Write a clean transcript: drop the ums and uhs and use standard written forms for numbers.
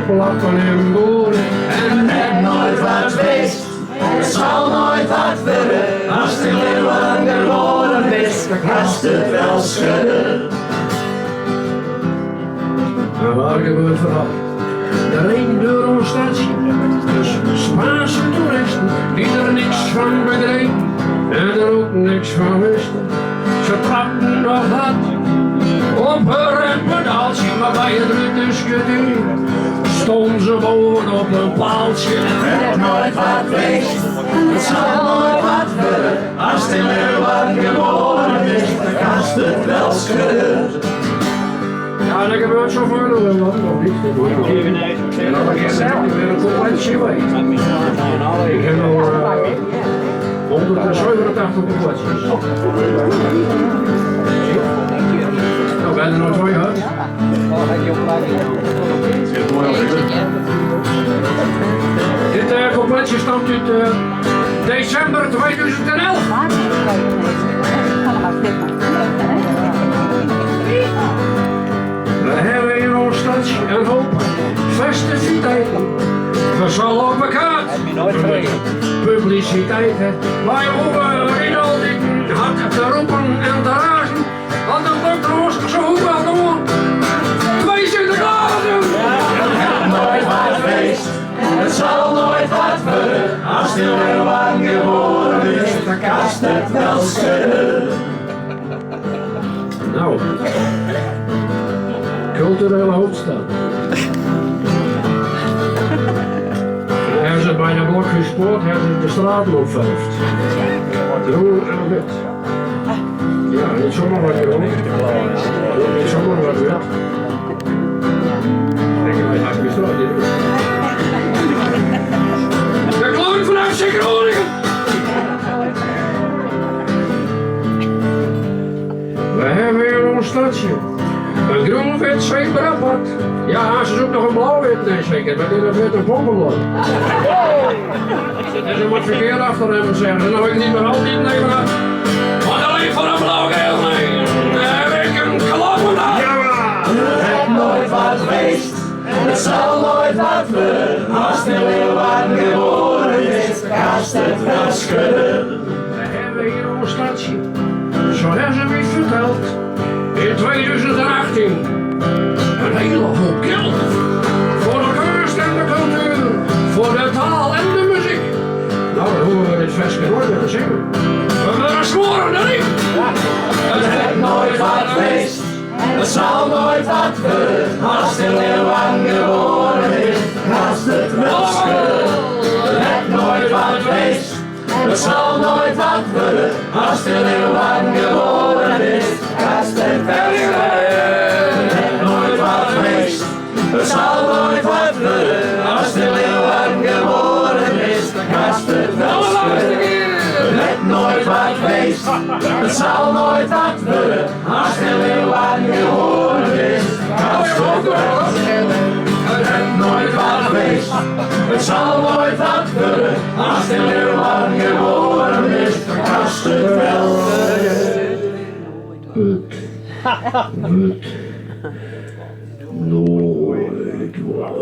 Lappen en boeren. En het nooit wat west, het zal nooit wat worden. Als in Leeuwarden geboren bist, dan kast het wel schudden. En waar gebeurt vooral? De reden door ons stadje. Dus Spaanse toeristen die er niks van begrepen en er ook niks van wisten. Ze trapten nog wat op hun rempedaaltje, maar bij het Rutersketuur stonden ze bovenop een paaltje. Het nooit wat west, het zal nooit wat worden. Als in Leeuwarden geboren is, dan kast het wel schudden. Ja, dat gebeurt zoveel wel wat, nog niet. En dan keer weer een completje weet. Ik heb al 187 completjes. Nou, ben er nog twee gehad. Dit completje stamt uit december 2011. We hebben in ons stadje een hoop festiviteiten. We zal op elkaar. Publiciteit, hè. Wij hoeven niet altijd hard te roepen en te razen. Want dan lukt er ons zo goed wel door. Twee Sinterklaas doen. Het nooit wat feest, het zal nooit wat worden. Als in Leeuwarden geboren is, dan kast het wel schudden. Nou, culturele hoofdstad. En hebben ze bij de blok gespoord, hebben ze de straten opverfd. Groen en wit. Ja, niet zomaar wat groen. Niet zomaar wat wit. Ik heb het hartstikke straat hier. De kloon van FC Groningen! We hebben in ons stadje een groen-wit zebrapad. Ja, ze zoekt nog een blauw-wit, nee zeker, maar dit is wit een pompenblad. Het is een wat verkeerd achter hem zeggen. Dan heb ik niet meer altijd, nee maar. Want alleen voor een blauw-geel, nee. Daar heb ik een klappen aan. Het nooit wat feest, het zal nooit wat worden. Als in Leeuwarden geboren is, kast het wel schudden. We hebben hier ons stadje, zo hebben ze mij verteld, in 2018 een hele hoop geld. Voor de kunst en de cultuur, voor de taal en de muziek. Nou, dan hoeven we dit versje nooit meer te zingen. We willen smoren erin. Het het nooit wat feest, het zal nooit wat worden. Als in Leeuwarden geboren is, kast het wel schudden. Het nooit wat feest, het zal nooit wat worden. Als in Leeuwarden geboren is, kast het wel schudden. Het nooit wat feest, het zal nooit wat worden. Als in Leeuwarden geboren is, kast het wel schudden. Het nooit wat feest, het zal nooit wat worden. Als in Leeuwarden geboren is, kast het wel schudden. Het nooit wat feest, het zal nooit wat worden. Als in Leeuwarden geboren is, kast het wel Het wordt nooit wat.